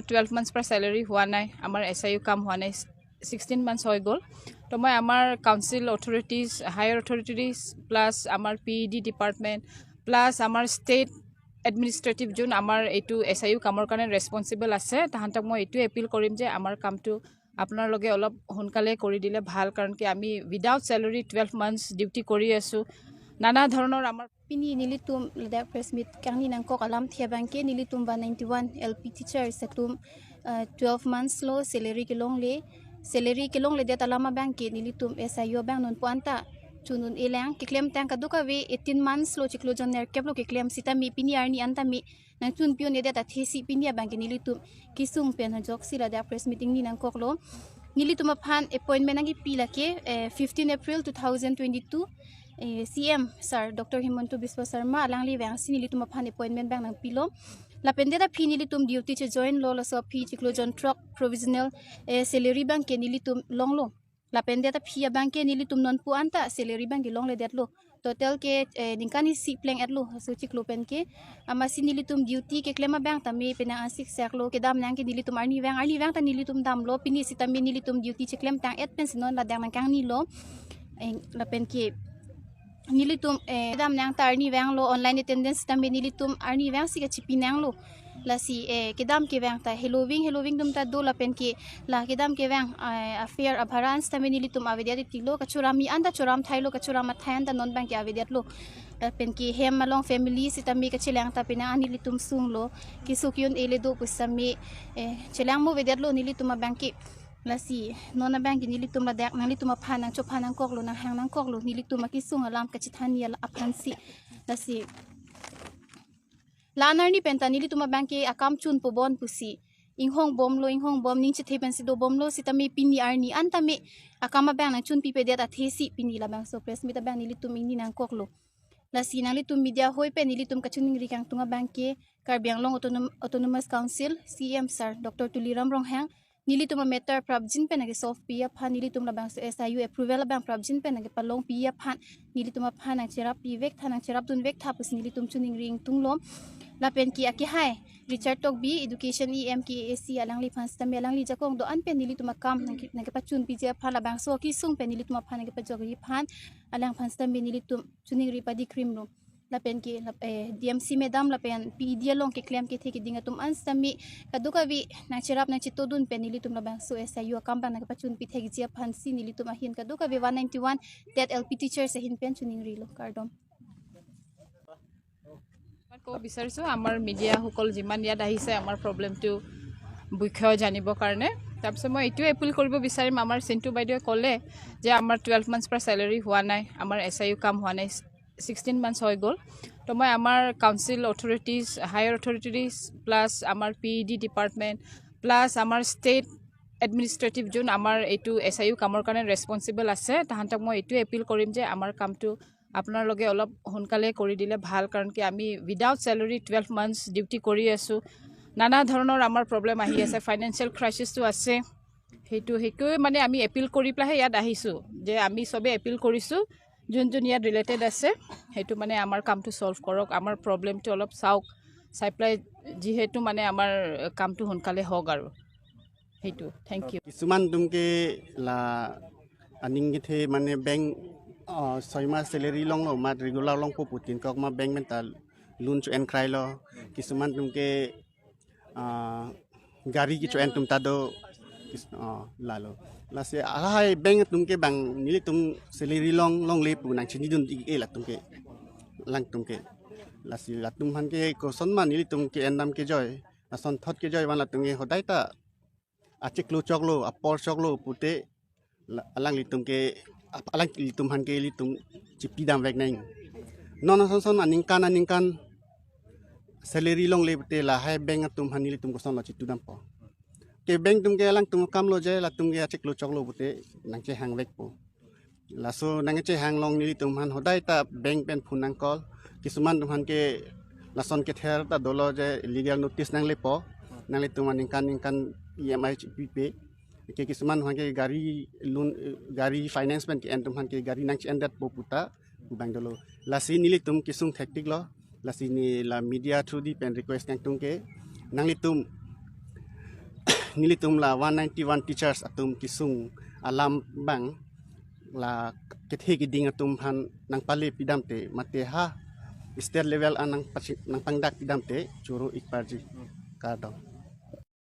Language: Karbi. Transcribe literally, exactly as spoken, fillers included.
টুৱেলভ মান্থছৰ পৰা চেলাৰী হোৱা নাই, আমাৰ এছ আই ইউ কাম হোৱা নাই, ছিক্সটিন মান্থছ হৈ গ'ল। তো মই আমাৰ council authorities, higher authorities, plus আমাৰ P E D department, plus আমাৰ ষ্টেট এডমিনিষ্ট্ৰেটিভ, যোন আমাৰ এইটো এছ আই ইউ কামৰ কাৰণে ৰেছপনচিবল আছে, তাহাঁতক মই এইটোৱে এপিল কৰিম যে আমাৰ কামটো আপোনালোকে অলপ সোনকালে কৰি দিলে ভাল, কাৰণ কি আমি without salary twelve months duty কৰি আছোঁ। নানা ধৰণৰ আমাৰ Pini nelitum ladak press meet kangni nangkok alamthe abangke nelitum one ninety-one L P teachers atum, uh, twelve months lo salary kelongle, salary kelongledet alam abangke nelitum S I U abang nonpu anta chun un-e lang, keklemtang kadokave eighteen months lo chiklo jon nerkep lo keklem sitame pini arni anta me nangchunpi un-edet athesi pini abangke nelitum kesung pen ajoksi ladak press meeting ni nangkoklo. Nelitum aphan appointment nangkepi lake, eh, fifteen April two thousand twenty-two, eh, C M sir Doctor Himanta Biswa Sarma alangli vangsi nelitum aphan appointment abang nangpilo. Lapen det aphi nelitum duty chejoin lo, laso aphi chiklo jon throk provisional, eh, salary abangke nelitum longlo. Lapen det aphi abangke nelitum nonpu anta salary abangke longledetlo. Total ke, eh, ningkan isi pleng-etlo, so chiklo penke. Amatsi nelitum duty keklem abang tame penang ansik seklo, kedam nangke nelitum arnivang, arnivang ta nelitum damlo, pini sitame nelitum duty cheklemtang-et pensi non ladak nangkangnilo. Eh, lapenke nelitum, eh, kedam nang ta arnivanglo, online attendance tame nelitum arnivangsi kachipi nanglo. Lasi, eh, kedam kevang ta heloving, heloving atum ta do lapenke la kedam kevang, eh, affair abharan sitame nelitum avedet tilo, kachoram-i anta choram thailo, kachoram athai anta non abangke avedetlo. Lapenke hem along family sitame kachelang ta penang an nelitum sunglo, keso ke-un-ele do pusitame, eh, chelangmovedetlo nelitum abangke. Lasi non abangke nelitum ladak nanglitum aphan nangchophan nangkoklo, nanghang nangkoklo, nelitum akesung alam kachethanji ala aphansi. Lasi la-an arni penta nelitum abangke akam chunpo bon pusi inghongbomlo, inghongbom, ning chethe pensi dobomlo, sitame pini arni anta me akam abang nangchunpipedet athesi pini labangso press meet abang nelitum ingni nangkoklo. Lasi nanglitum media hoi pen nelitum kachiningri kangtung abangke Karbi Anglong Autonom-, Autonomous Council C M sir Doctor Tuliram Ronghang nelitum amatter prapjin pen nangkesolve pi aphan, nelitum labangso S I U approval abang prapjin pen nangkepalongpi aphan, nelitum aphan nangcherappi vektha, nangcherapdun vektha pusi nelitum chiningri ingtunglo. Lapenke akehai Richard Tokbi, Education E M K A A C, alangliphan sitame alangli jakong do-an pen nelitum akam nangke-, nangkepachunpiji aphan, labangso akesung pen nelitum aphan nangkepajokji aphan, alangphan sitame nelitum chiningri padikrimlo. Lapenke lap-, eh, D M C madam lapen P E D along keklem kethe keding atum an sitame kadokave nangcherap nangchetodun pen nelitum labangso S I U akam abang nangkepachunpi thekji aphansi nelitum ahin kadokave one ninety-one TET L P teachers ahin pen chiningrilo, kardom. ক'ব বিচাৰিছোঁ, আমাৰ মিডিয়াসকল যিমান ইয়াত আহিছে, আমাৰ প্ৰব্লেমটো বিষয়ে জানিবৰ কাৰণে। তাৰপিছত মই এইটোৱে এপিল কৰিব বিচাৰিম, আমাৰ চিণ্টু বাইদেৱে ক'লে যে আমাৰ টুৱেলভ মান্থছৰ পৰা চেলাৰী হোৱা নাই, আমাৰ এছ আই ইউ কাম হোৱা নাই, ছিক্সটিন মান্থছ হৈ গ'ল। তো মই আমাৰ council authorities, higher authorities, plus আমাৰ P E D department, plus আমাৰ ষ্টেট এডমিনিষ্ট্ৰেটিভ, যোন আমাৰ এইটো এছ আই ইউ কামৰ কাৰণে ৰেছপনচিবল আছে, তাহাঁতক মই এইটোৱে এপিল কৰিম যে আমাৰ কামটো আপোনালোকে অলপ সোনকালে কৰি দিলে ভাল, কাৰণ কি আমি without salary twelve months duty কৰি আছোঁ। নানা ধৰণৰ আমাৰ প্ৰব্লেম আহি আছে, ফাইনেন্সিয়েল ক্ৰাইচিছটো আছে। সেইটো, সেইটোৱে মানে আমি এপিল কৰি পেলাইহে ইয়াত আহিছোঁ, যে আমি চবে এপিল কৰিছোঁ, যোন যোন ইয়াত ৰিলেটেড আছে, সেইটো মানে আমাৰ কামটো ছল্ভ কৰক, আমাৰ প্ৰব্লেমটো অলপ চাওক, চাই পেলাই যিহেতু মানে আমাৰ কামটো সোনকালে হওক আৰু। সেইটো, thank you. Kisuman atumke la aning kethe mane bank, ah, soi mas salary longlo, mat regular longpo pu tin kok ma bank pen ta loan cho-en krailo. Kisuman atumke, ah, gari kecho-en atum ta do. Kis-, ah, lalo. Lasi lahai bank atumke bang nelitum salary long, longle pu nangchinidun ik-e latumke. Langtumke. Lasi latum aphanke kosonma nelitum ke-endam kejoi, asonthot kejoi van latumke hodai ta achiklo choklo, apor choklo pute la-, alanglitumke, ap-, alanglitum aphanke ilitum chipidam vek nang. Non asonson aningkan aningkan salary longle pute lahai bank atum aphan ilitum kosonlo chitudampo. Ke bank atumke alangtum akam lo je, latumke achiklo choklo pute nangchehang vekpo. Laso nangchehang along nelitum aphan hodai ta bank pen phone nang call. Kisuman atum aphanke lason kether ta dolo je legal notice nanglepo. Nanglitum aningkan ningkan E M I chipipe. Ke kisuman aphanke gari loan, gari finance pen ke-en atum aphanke gari nangche-endetpo puta pu abang dolo. Lasi nelitum kesung thektiklo. Lasi neli la media through di pen request kangtungke, nanglitum nelitum la one ninety-one teachers atum kesung alam abang la kethe keding atum aphan nangpale pidamte mate ha state level an nangpasi- nangpangdak pidamte choro ik parji. Kardom.